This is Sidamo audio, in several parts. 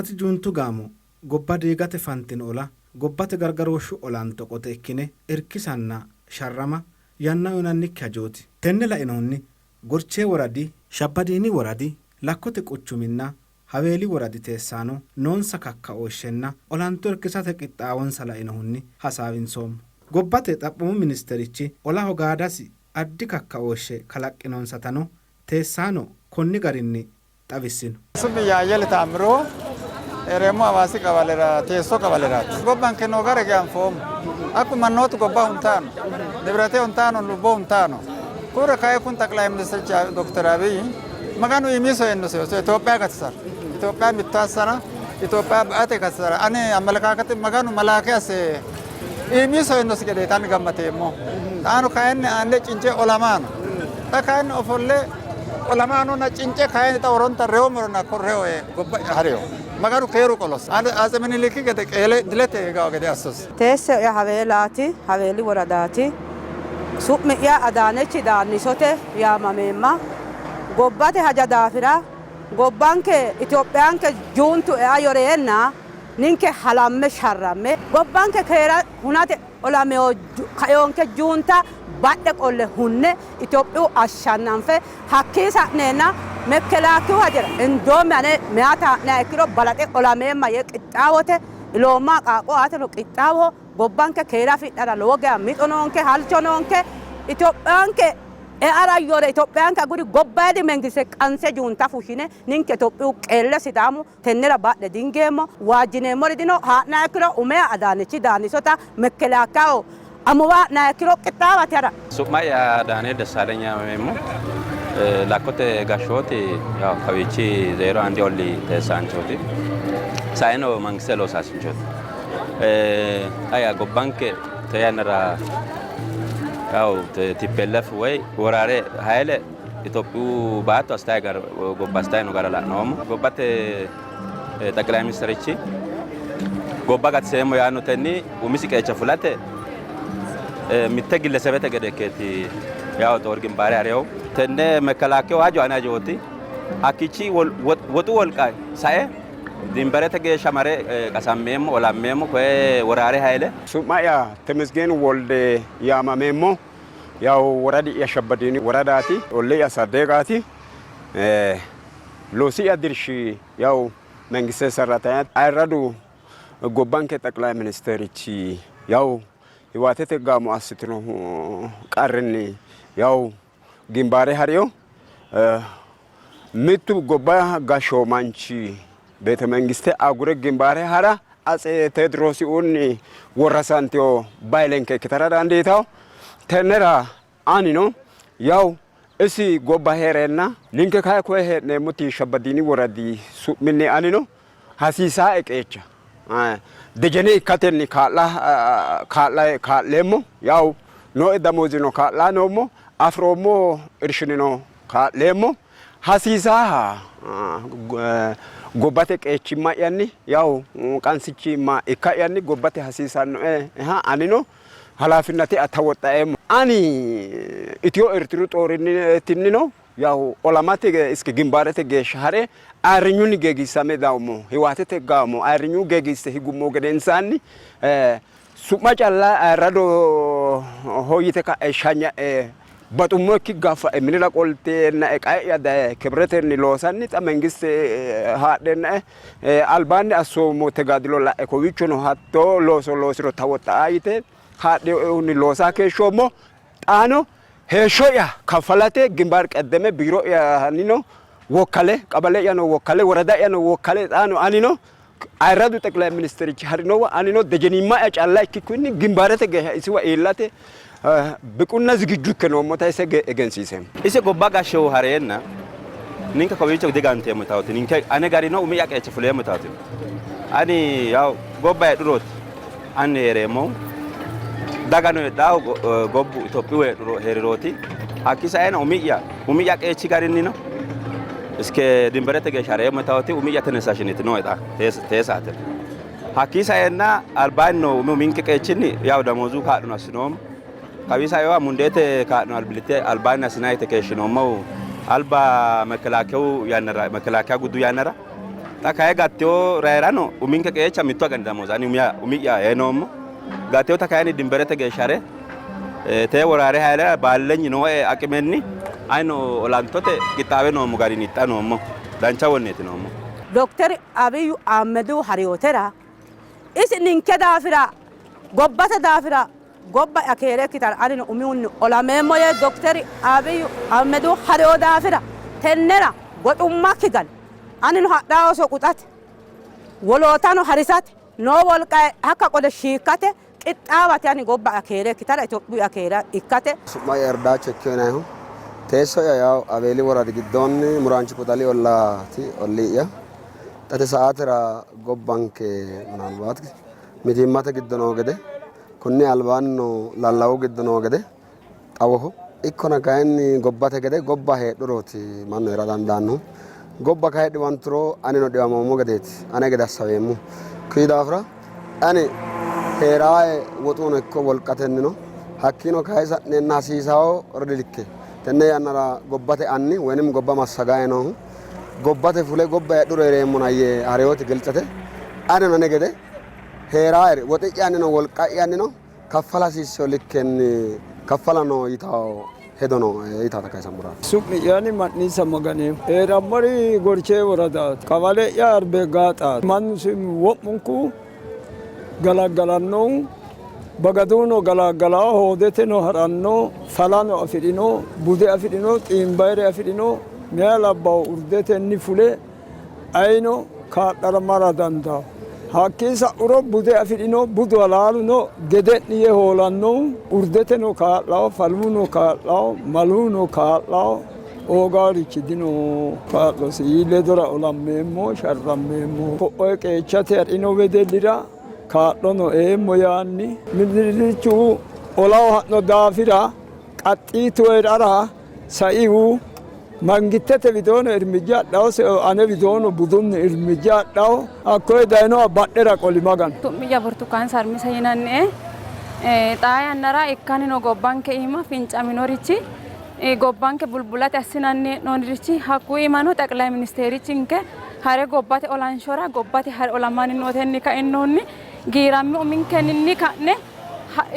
Hiwaati Juuntu gaamo gobba diigate fantino ola gobbate gargarooshshu olanto qote ikkine irkisanna sharrama yanna uynannikki hajooti. Tenne lainohunni Gorchee woradi, Shabbadiini woradi, Lakkote quchuminna Haweeli woradi teessaano noonsa kakkaooshshenna olanto irkisate qixxaawonsa lainohunni hasaawinsoommo. Gobbate xaphoomu ministerichi olaho gaadasi addi kakkaooshshe kalaqqinonsatano teessaano konni garinni xawissino. Su'mi'ya Ayyele Taammiruho, hee'reemmo Hawaasi qawalera Teesso qawaleraati. Gobbanke noo gara dianfoommo. Hakku mannootu gobba huntaano, nibirate huntaano, lubbo huntaano. Kuri kayi kun xaqilay ministirchi Dokter Abiy Maganu iimi soyinnosi Itophiya gatisara, Itophiya mitto assara, Itophiya ba''ate gatisara ane amelekaakate Maganu malaake asse iimi soyinnosi gedeeti ani gammateemmo. Xaano kayinni ane cince olamaano. Xa kayinni ofolle olamaanonna cince kayinni xa horonta rewomorona ko rewo yee gobba hariyo. Maganu keeru qolos. Atse Miniliki gede qeele dilete higawo gede assos. Teesso'ya Haweelaati, Haweeli woradaati. Su'mi'ya Adaanechi Daannisote yaamameemma. Gobbate haja daafira gobbanke Itophiyanke juuntu ea yoreenna ninke halamme sharramme gobbanke keera hunate olamewo kaeonke juunta badhe qolle hunne Itophiyu ashshannanfe hakkii sa'neenna mekkelaakkiyu hajara indoomme ane meyaata ha'niha ikkiro balaxe olameemma yee qixxaawote iloomma qaaqqo aateno qixxaawoho. Gobbanke keere afidhara lowo geya mixo noonke, halcho noonke. Itophiyanke e'ara yore Itophiyanke aguri gobbayidi mengiste qanse juunta fushshine ninke Itophiyu qeelle Sidaamu tennera badhe dingeemmo, waajjineemmori dino. Haa'niha ikkiro umeha Adaanechi Daanisota mekkelaakkaho amuwa haa'niha ikkiro qixxaawate hara. Su'ma'ya Daanieel Dessaaleny yaamameemmo. Lakkote gashshooti yaw kawiichi zeero andi olli teessaanchooti. Saeno mangiste loosaasinchooti. Xa yaa gobbanke te yannara yaw TPLF woy woraare hayile Itophiyu baatto assitayi gara gobba assitayi no gara la'noommo. Gobbate xaqilayi ministerichi gobba gatiseemmo yaannotenni umisi qeecha fulate mitte gillesebete gede ikkeeti yawo xoor gimbaare ha'reewo. Tenne mekkalaakkewu hajo ane hajooti. Hakkiichi woxu wolqa sae dimberete geeshsha mare qasammeemmo, olammeemmo koye woraare hayle. Su'ma'ya Temesgen Wolde yaamameemmo. Yawo woradi'ya Shabbadiini woradaati, ollii'ya Sardeeqaati. Loosi'ya dirshi yawo mengiste sarratanya ayirradu gobbanke xeqilay ministerichi yawo Hiwaatete gaamo assitino qarrinni yawo gimbaare hariyo. Mittu gobba gashsho manchi beete mengiste agure gimbaare hara Atse Teediroosiunni worrasantino bayilenke ikkitara dandiitanno. Tennera anino yawu isi gobba hee'reenna ninke kayi koye hee'neemmoti Shabbadiini woradi su'minni anino hasiisaae qeecha dejene ikkatenni kaa'la kaa'leemmo. Yawu nooe damoozino kaa'laa noommo, afi'roommo irshinnino kaa'leemmo. Hasiisaaha gobbate qeechimma'yanni yawu qansichimma ikka'yanni gobbate hasiisannoeha anino halaafinnate'ya tawoxxaeemmo. Ani Itiyo Ertiru xoorinniitinnino yawu olamate iske gimbaarete geeshsha ha're ayirrinyunni geegiissame dawummo. Hiwaatete gaamo ayirrinyu geegiisse higummo gedensaanni Su'ma calla ayirrado ho yite ka'e shanya'e baxummoikki gaffa'e minira qolteennae qae'ya daye kibretenni loosanni xa mengiste haadheennae albaanni assoommo tegaadilo la'e kowiichono hattoo looso loosiro tawoxxa yite haadhinoehunni loosa keeshshoommo. Xaano heeshsho'ya kaffalate gimbaar qeddeme biiro'yanino wokkale qabale'yano wokkale worada'yano wokkale xaano anino Ayirradu xeqilay ministerichi harinowa anino dejenimma'ya calla ikkikkinni gimbaarete geeshsha isiwa iillate biqunna zigijju ikke noommota ise egensiiseemmo. Ise gobba gashshehu hareenna ninke kowiicho diganteemmo yitawoti ninke ane garino umi'ya qeecha fuleemmo yitawoti ani yaw gobba heedhurooti ani hee'reemmohu dagano heedhaahu gobbu Itophiyu heedhuro hee'rirooti hakkii saeno umi'ya umi'ya qeechi garinnino iske dimberete geeshsha hareemmo yitawoti umi'ya tenesashiniti nooe xa teesaate hakkii saenna albaanni noo umi uminke qeechinni yaw damoozu kaa'lono assinoommo kawii saewa mundeete kaa'lo albillitte albaanni assinanni yite keeshshinoommohu alba mekelaakeyu yannara mekelaakeya guddu yannara. Xa kayi gattewo rayirano uminke qeecha mittu agani damooza ani umi'ya ee noommo. Gattewota kayinni dimberete geeshshare tee woraare haylera baallenyi nooe aqimenni anino olantote qixxaawe noommo garinni xa noommo. Dancha wonneeti noommo. Dokter Abiy Ahmedihu hariyotera isi ninke daafira gobbate daafira gobba'ya keere ikkitara anino umihunni olameemmo yee Dokter Abiy Ahmedihu hariyo daafira tennera goxummakki gale anino hadhaa ooso quxate wolootano harisate noo wolqa hakka qole shiikkate qixxaawate ani gobba'ya keere ikkitara Itophiya keere ikkate. Su'ma'ya Irdaacho Ikkeyo yinannihu. Teesso'ya yawo Abeeli woradi giddoonni Muraanchu Quxali ollaati ollii'ya. Xate sa'aatera gobbanke minaalbaat mitiimmate giddo noo gede konni albaannino lallawu giddo noo gede xawoho. Ikkona kayinni gobbate gede gobba heedhurooti mannu hee'ra dandaannohu. Gobba kayi dhiwanturo anino dhiwamoommo gedeeti ane gede assaweemmohu. Kuyi daafira ani hee'raae woxuno ikko wolqatennino hakkiino kayi sa'neenna hasiisawo likke tenne yannara gobbate anni woynim gobba massagayi noohu gobbate fule gobba heedhuro hee'reemmona yee hareyooti giltsete. Anino ane gede hee'raaeri woxi'yannino wolqa'yannino kaffala hasiissino likkenni kaffala noo yitawo hedo no yitaata kayisammoraati. Su'mi'yani Ma'nisa Maganeho. Hee'rammori Gorchee woradaati. Qawale'ya Arbe Gaaxaati. Mannu wo'munku galaggalannohu bagaduno galaggalao hoodeteno ha'ranno falano afi'rino bude afi'rino xiimbayire afi'rino meya labbahu urdetenni fule ayino kaa'lara mara dandaanno. Hakkii sa'uro bude afi'rino budu halaaluno gede'ni yee hoolannohu urdeteno kaa'lawo faluno kaa'lawo maluno kaa'lawo hoogaarichi dino kaa'losi ledora olammeemmo sharrammeemmo ko'oye qeechate ha'rino wedellira kaa'lono eemmo yaanni Minilichu olaho ha'no daafira qaxxiitu hee'rara saihu mangittete widoono irmijja adhawo ane widoono budunni irmijja adhawo hakkoye dayinoha badhera qoli Maganu. Su'mi'ya Burtukaan Sarmisa yinannie. Xaa yannara ikkanni no gobbanke iima fincaminorichi gobbanke bulbulate assinanni hee'noonnirichi hakku iimano xeqilay ministeerichinke hare gobbate olanshora gobbate hare olamanni nootenni kainohunni giiramme uminkenni ka'ne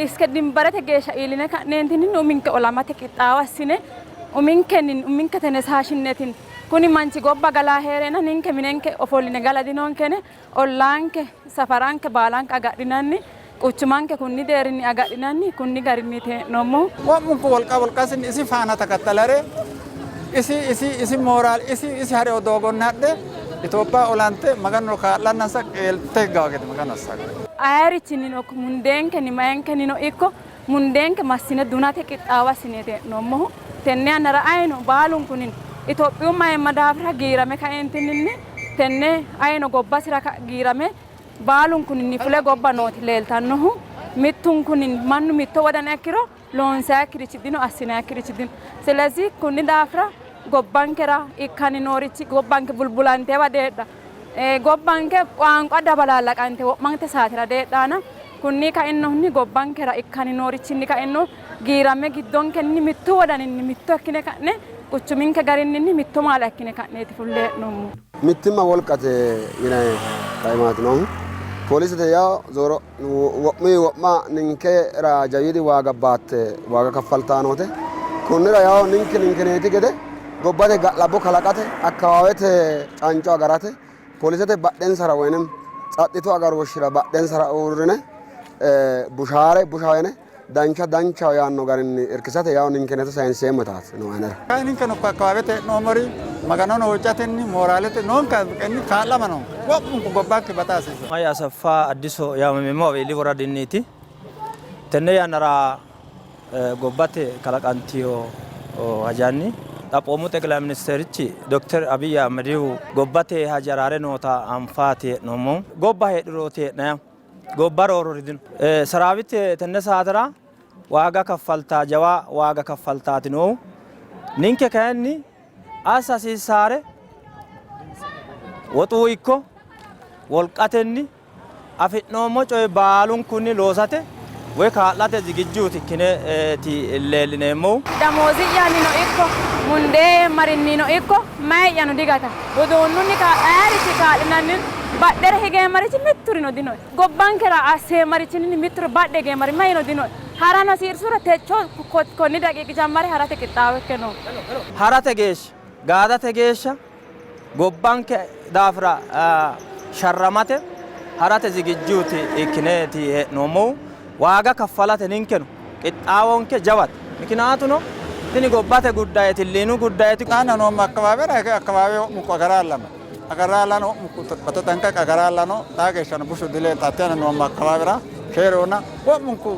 iske dimbarete geeshsha iilline ka'neentinni uminke olamate qixxaawo assine uminkenni uminke tenesaashinnetin kuni manchi gobba galaa hee'reenna ninke minenke ofolline gala dinonkene ollaanke safaranke baalanka agadhinanni quchumanke kunni deerrinni agadhinanni kunni garinniiti hee'noommohu. Wo'munku wolqa wolqasinni isi faana takattalare isi isi isi mooraal isi isi ha'rino doogonni hadhe Itophiya olante Maganu kaa'lannansa qeelte higgawo gede Maganu assanno. Ayerichinnino ikko mundeenkenni mayinkennino ikko mundeenke massine dunate qixxaawo assineeti hee'noommohu. Tenne yannara ayino baalunkunni Itophiyu mayimma daafira giirame kaeentinninni tenne ayino gobbasira giirame baalunkunni fule gobba nooti leeltannohu. Mittunkunni mannu mitto wodana ikkiro loonsayikkirichi dino, assinannikkirichi dino. Silezi kunni daafira gobbankera ikkanni noorichi gobbanke bulbulantewa deedha. Gobbanke qaanqo dabalaalaqante wo'mante saatera deedhaana kunni kainohunni gobbankera ikkanni noorichinni kaino giirame giddonkenni mittu wodaninni mitto ikkine ka'ne quchuminke garinninni mitto maala ikkine ka'neeti fulle hee'noommohu. Mittimma wolqate yinanni kaimaati noohu. Poolisete yaa zooro wo'munni wo'ma ninkera jawiidi waaga baatte waaga kaffaltanni noote. Konnira yawo ninke ninkeneeti gede gobbate ga'labbo kalaqate akkawaawete canco agarate poolisete badhensara woynim tsaxxitu agarooshshira badhensara uurrine bushaare bushaho yine dancha danchaho yaanno garinni irkisate yawo ninkeneeto sayinseemmo yitaati noo anera. Kayi ninkeno ikko akkawaawete hee'noommori Maganono huuccatenni mooraalete noonke hanqenni kaa'lama noonke. Wo'munku gobbanke baxa hasiissanno. Su'ma'ya Asaffa Addiso yaamameemmo Abeeli woradinniiti. Tenne yannara gobbate kalaqantino hajanni Xaphoomu Xeqilayi Ministerichi Dokter Abiy Ahimedihu gobbate haja hare noota anfaati hee'noommohu. Gobba heedhurooti hee'nayihu. Gobba rooruri dino. Saraawite tenne saatera waaga kaffaltaa jawa waaga kaffaltaati noohu. Ninke kayinni assa hasiissaare woxu ikko wolqatenni afi'noommo coyi baalunkunni loosate woy kaa'late zigijjuuti ikkineeti leellineemmohu. Damoozi'yannino ikko mundee marinnino ikko mayi'yano digata. Uduunnunni ayerichi kaa'linanni badhera higeemmarichi mitturino dinoe. Gobbankera asseemmarichinni mitturi badhe higeemmari mayino dinoe. Harano hasiissuro techo konni daqiiqi jammare harate qixxaawo ikke no. Harate geeshsha, gaadate geeshsha gobbanke daafira sharramate harate zigijjuuti ikkineeti hee'noommohu. Waaga kaffalate ninkeno qixxaawonke jawate. Mikinaatuno tini gobbate guddayeeti, hilliinu guddayeeti. Xaana noommo akkawaawera hige akkawaawe wo'munku agarallano. Agarallano wo'munku በተጠንቀቅ agarallano xaa geeshshano bushu dileeltaatena noommo akkawaawera keerehona wo'munku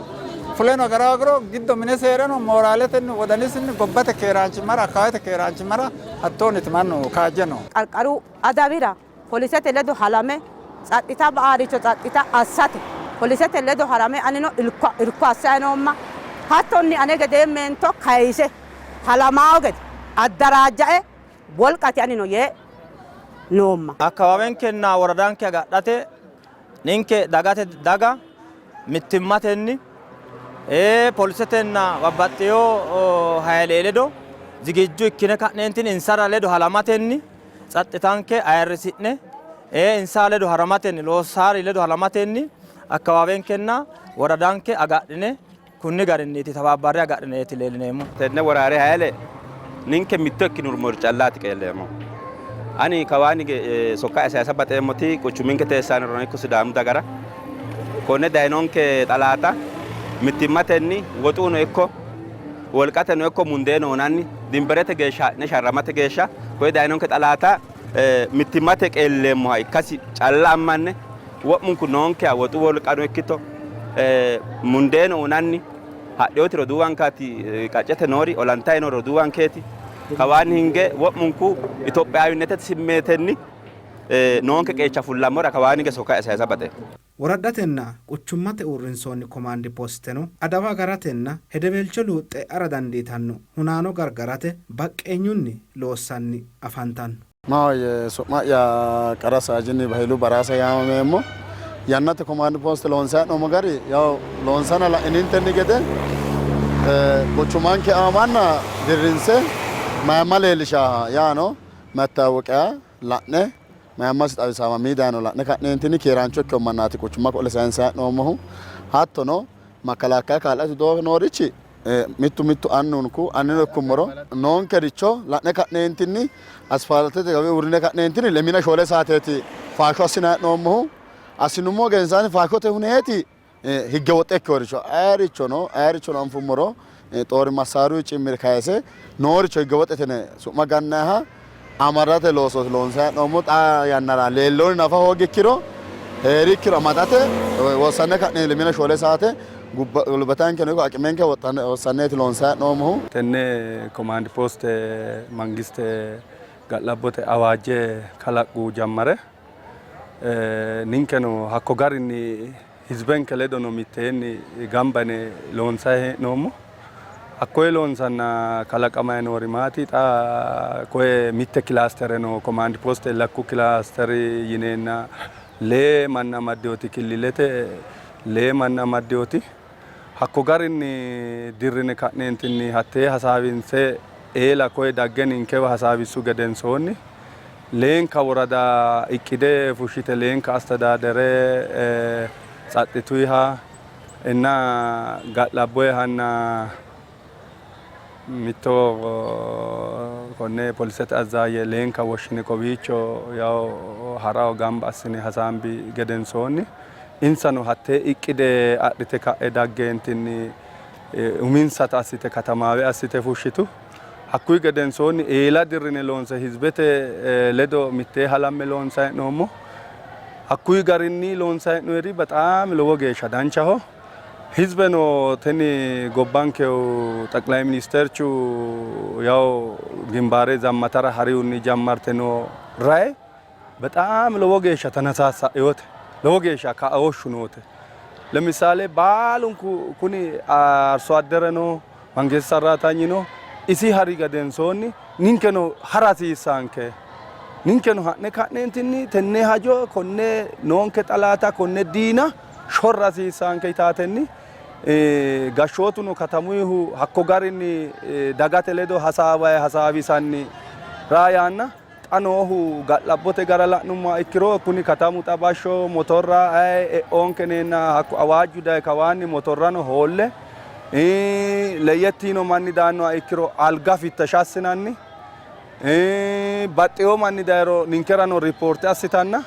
fuleno agara agiro giddo minesi hee'reno mooraaletenni wodanisinni gobbate keeraanchimmara akkawaawete keeraanchimmara hattoonniti mannu kaajje no. Qarqaru adawira polisete ledo halame tsaxxita ba'aaricho tsaxxita assate polisete ledo halame anino irko assayi noomma. Hattonni ane gedee meento kayise halamaawo gede addaraajja'e wolqati anino yee noomma. Akkawaawenkenna woradanke agadhate ninke dagate daga mittimmatenni polisetenna babbaxxiyo hayile ledo zigijju ikkine ka'neentinni insara ledo halamatenni tsaxxitanke ayirrisi'ne insa ledo haramatenni loossaari ledo halamatenni akkawaawenkenna woradanke agadhine kunni garinniiti tabaabbarre agadhineeti leellineemmo. Tenne woraare hayile ninke mitto ikkinummoro callaati qeelleemmo. Ani kawaani sokka sayisa baxeemmoti quchuminke teessaanorono ikko Sidaamu dagara konne dayinonke xalaata mittimmatenni woxuno ikko wolqateno ikko mundeeno onanni dimberete geeshsha ha'ne sharramate geeshsha koye dayinonke xalaata mittimmate qeelleemmoha ikkasi calla ammanne wo'munku noonkeha woxu wolqano ikkito mundeeno onanni hadhewoti roduuwankaati qaccete noori olantayi noo roduuwankeeti kawaanni hinge wo'munku Itophiyawinnete simmeetenni noonke qeecha fullammora kawaanni hinge sokka sayisa baxeemmo. Woraddatenna quchummate uurrinsoonni komaandi poosteno adawa agaratenna hedeweelcho luuxxe e'ara dandiitanno hunaano gargarate baqqeenyunni loossanni afantanno. Maahoyye su'ma'ya qara saajini Bahilu Baraasa yaamameemmo. Yannate komaandi pooste loonsanni hee'noommo gari yaw loonsanna la'ininteni gede quchumanke aamanna dirrinse mayimma leellishaha yaano mattaawoqiya la'ne mayimmasi xawisaawa miidayano la'ne ka'neentinni keeraancho ikkino mannaati quchuma qolle sayinsanni hee'noommohu. Hattono makkalakkaya kaa'late doogo noorichi mittu mittu annunku annino ikkummoro noonkericho la'ne ka'neentinni asfaaltete gawe uurrine ka'neentinni lemina shoole saateeti faasho assinanni hee'noommohu. Assinummo gedensaanni faashote huneeti higge woxxe ikkeworicho ayerichono ayerichono anfummoro xoori massaaruyi cimmire kayise nooricho higge woxetene su'ma gannayiha amadate loosooti loonsanni hee'noommo. Xaa yannara leelloni nafa hoogikkiro heerikkiro amadate wossanne ka'ne lemina shoole saate gulbatankeno ikko aqimenke wossanneeti loonsanni hee'noommohu. Tenne komaandi pooste mangiste ga'labbote awaajje kalaqqu jammare ninkeno hakko garinni hizbenke ledono mitteenni gamba yine loonsanni hee'noommo. Hakkoye loonsanna kalaqamayi noori maati? Xa koye mitte kilaastere no, komaandi pooste lakku kilaasteri yineenna lee manna amaddewoti killilete lee manna amaddewoti. Hakko garinni dirrine ka'neentinni hattee hasaawinse eela koye dagge ninkewa hasaawissu gedensoonni leenka worada iqqide fushshite leenka astadaadere tsaxxituyiha inna ga'labboyihanna mitto konne polisete azzaayye leenka woshshine kowiicho yawo haraho gamba assine hasaambi gedensoonni insano hattee iqqide adhite ka'e daggeentinni uminsata assite katamaawe assite fushshitu. Hakkuyi gedensoonni eela dirrine loonse hizibete ledo mittee halamme loonsanni hee'noommo. Hakkuyi garinni loonsanni hee'noyiri bexaami lowo geeshsha danchaho. Hizibeno tini gobbankehu xeqilayi ministerchu yawo gimbaare zammatara harihunni jammarte noo rayi bexaami lowo geeshsha tanasaasa'inote, lowo geeshsha kaooshshu noote. Lemisaale baalunku kuni arso addereno mangiste sarraatanyino isi hari gedensoonni ninkeno hara hasiissaanke. Ninkeno ha'ne ka'neentinni tenne hajo konne noonke xalaata konne diina shorra hasiissaanke yitaatenni Gashshootuno katamuyihu hakko garinni dagate ledo hasaawayi hasaawisanni raa yaanna xa noohu ga'labbote gara la'nummoha ikkiro kuni katamu xa bashsho motorra aye e'oonke yineenna hakku awaajju dayi kawaanni motorrano hoolle leyyettino manni daannoha ikkiro alga fittasha assinanni baxxeewo manni dayiro ninkerano ripoorte assitanna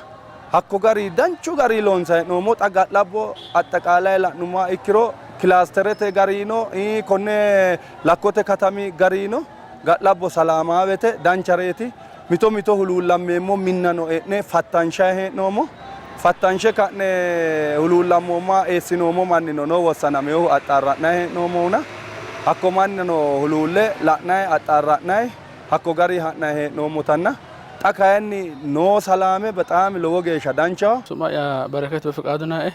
hakko gari danchu gari loonsanni hee'noommo. Xa ga'labbo axxaqaalaye la'nummoha ikkiro kilaasterete garino konne lakkote katami garino ga'labbo salaamaawete danchareeti. Mito mito huluullammeemmo minnano e'ne fattanshanni hee'noommo. Fattanshe ka'ne huluullammoommoha eessinoommo mannino no wossanameyohu axxaarra'nanni hee'noommohuna hakko mannano huluulle la'nanni axxaarra'nanni hakko garinni ha'nanni hee'noommotanna xa kayinni noo salaame bexaami lowo geeshsha danchaho. Su'ma'ya Bereket Befiqaadu yinannie.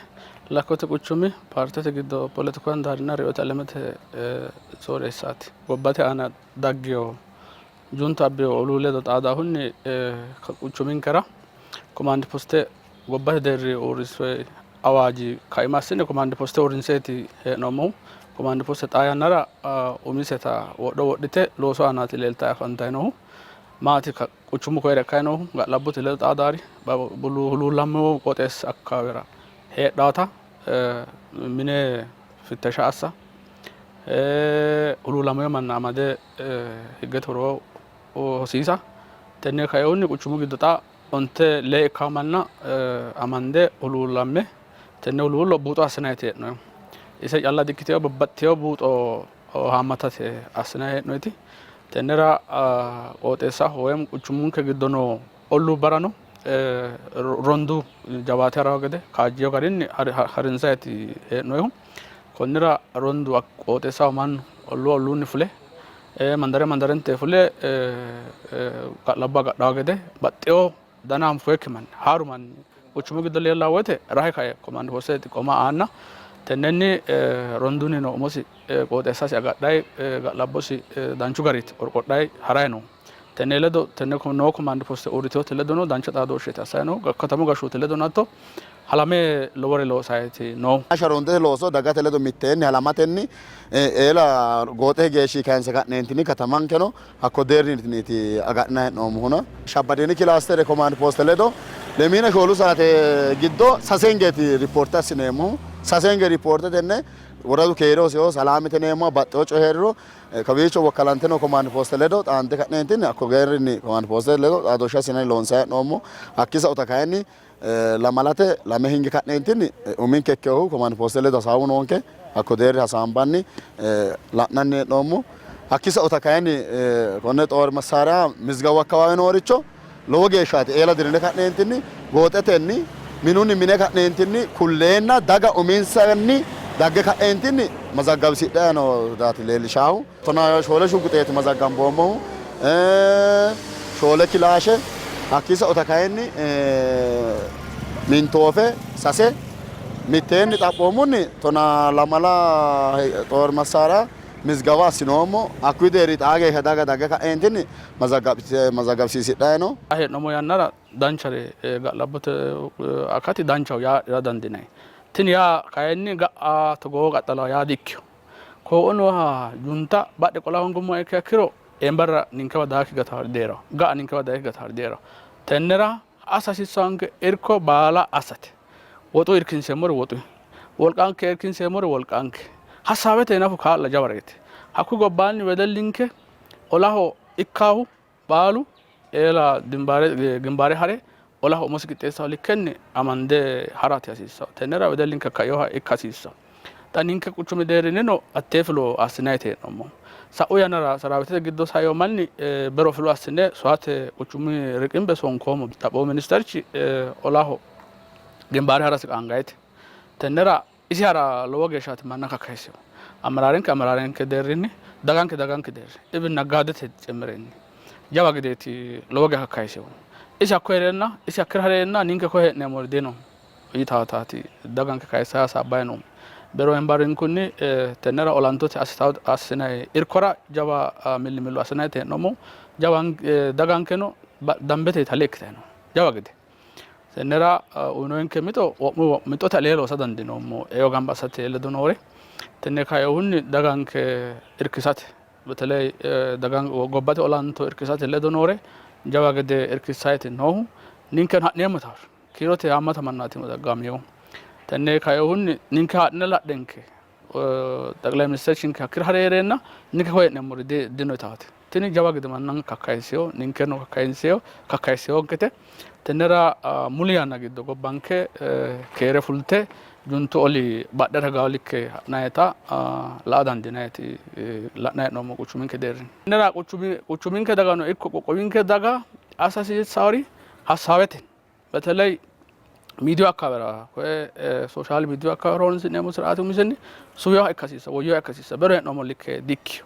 Lakkote quchumi paartete giddo poletiku handaarinna reyote alamete sooreessaati. Gobbate aana daggino Juntu abbino olu ledo xaadahunni quchuminkera komaandi poste gobbate deerri uurrinsoyi awaaji kaima assine komaandi poste uurrinseeti hee'noommohu. Komaandi poste xaa yannara umiseta wodho wodhite loosu aanaati leeltayi afantayi noohu. Maati quchumu koyira ikkayi noohu ga'labbote ledo xaadaari huluullammo qooxeessi akkawaawera heedhaata mine fittesha assa huluullamino manna amade higgete horo hosiisa tenne kainohunni quchumu giddo xa onte lee ikkanno manna amande huluullamme tenne huluullo buuxo assinanniiti hee'noonnihu. Ise calla dikkitino babbaxxitino buuxo haammatate assinanni hee'noonniti. Tennera qooxeessaho woyi quchumunke giddo noo olluubbarano rondu jawaate haranno gede kaajjino garinni harinsanniiti hee'noonnihu. Konnira rondu qooxeessaho mannu olluu olluunni fule mandare mandarente fule ga'labbo agadhanno gede baxxewo dana anfoyikki manni haaru manni quchumu giddo leellanno woyte rahe kae komaandi postete xiqqoma aanna tennenni rondunino umosi qooxeessasi agadhayi ga'labbosi danchu garinni qorqodhayi harayi no. Tenne ledo tenne noo komaandi poste uurritinote ledono dancha xaadooshsheeti assayi noohu. Katamu gashshooti ledono hatto halame lowore loosayiiti noohu. Rondete looso dagate ledo mitteenni halamatenni eela gooxe geeshshi kayinse ka'neentinni katamankeno hakko deerrinniiti agadhinanni hee'noommohuna. Shabbadiini kilaastere komaand pooste ledo lemiina shoolu saate giddo sasengeeti ripoorte assineemmohu. Sasenge ripoorte tenne woradu keere hosino salaamete yineemmoha baxxewo coyi hee'riro Kawiicho wokkalante noo komaand pooste ledo xaande ka'neentinni hakko geerrinni komaand pooste ledo xaadooshshe assinanni loonsanni hee'noommo. Hakkii sa'uta kayinni lamalate lame hinge ka'neentinni uminke ikkinohu komaand pooste ledo hasaawu noonke. Hakko deerri hasaambanni la'nanni hee'noommo. Hakkii sa'uta kayinni konne xoor massaariya mizgawu akkawaawe nooricho lowo geeshshaati eela dirine ka'neentinni gooxetenni minunni mine ka'neentinni kulleenna daga uminsanni dagge ka'eentinni mazaggabsidhanni nootaati leellishaahu. Tonaa shoole shugguxeeti mazaggamboommohu, shoole kilaashe, hakkii sa'uta kayinni mintoofe sase mitteenni xaphoomunni tonaa lamala xoor massaara mizgawa assinoommo. Hakkuyi deerri xaa geeshsha daga dagge ka'eentinni mazagabsiisidhanni no. Xa hee'noommo yannara danchare ga'labbote akati danchaho yaa dandiinanni. Tini yaa kayinni ga'a togoo qaxxalaho yaa di''ikkino. Koo'o nooha junta badhe qola hoongummoha ikkiha ikkiro eembarra ninkewa daakki gataari dihee'ranno. Ga'a ninkewa daakki gataari dihee'ranno. Tennera assa hasiissanonke irko baala assate. Woxu irkinseemmori woxu, wolqanke irkinseemmori wolqanke, hasaawete nafu kaa'la jawareeti. Hakkuyi gobbaanni wedellinke olaho ikkaahu baalu eela gimbaare hare olaho umosi qixxeessaho likkenni amande harate hasiissanno. Tennera wedellinke kainoha ikka hasiissanno. Xa ninke quchumi deerrinnino hattee fulo assinanniiti hee'noommohu. Sa'u yannara saraawitete giddo saino manni bero fulo assine soyate quchumi riqimbe sonkoommo. Xaphoomu ministerchi olaho gimbaare harasi qaangannite. Tennera Isi ha'ra lowo geeshshaati manna kakkayissinohu. Amaraarenke amaraarenke deerrinni, daganke daganke deerri, even naggaadete cimmirenni jawa gedeeti lowo geya kakkayissinohu. Isi hakko hee'reenna, isi hakkira hee'reenna ninke koye hee'neemmori dino yitaataati daganke kayissayi hasaabbayi noohu. Bero hembarinkunni tennera olantote assinanni irkora jawa millimillo assinanniiti hee'noommohu. Jawa dagankeno dambete hale ikkitayi no jawa gede. Tennera uyinoyinke mixo wo'mu mixote alee loosa dandiinoommo eo gamba assate ledo noore. Tenne kainohunni daganke irkisate በተለይ gobbate olanto irkisate ledo noore jawa gede irkissayti noohu. Ninkeno ha'neemmo taawira kiirote haammata mannaati daggameehu. Tenne kainohunni ninke ha'ne ladhenke ጠቅላይ ሚኒስትርchinke hakkira hare heereenna ninke koye hee'neemmori dino yitaate. Tini jawa gede manna kakkayisseyo ninkeno kakkayisseyo kakkayisseyonkete. Tennera muli yanna giddo gobbanke keere fulte juntu oli badhera higaawo likke ha'nayita la'a dandiinayiti la'nayi hee'noommo quchuminke deerrinni. Tennera quchuminke dagano ikko qoqqowinke daga assa hasiissawori hasaawete በተለይ ሚዲያው አካባቢ koye social ሚዲያው አካባቢ horonsi'neemmo ስርዓት umisenni suwiwa ikka hasiissa woyyiwa ikka hasiissa bero hee'noommo likke dikkino.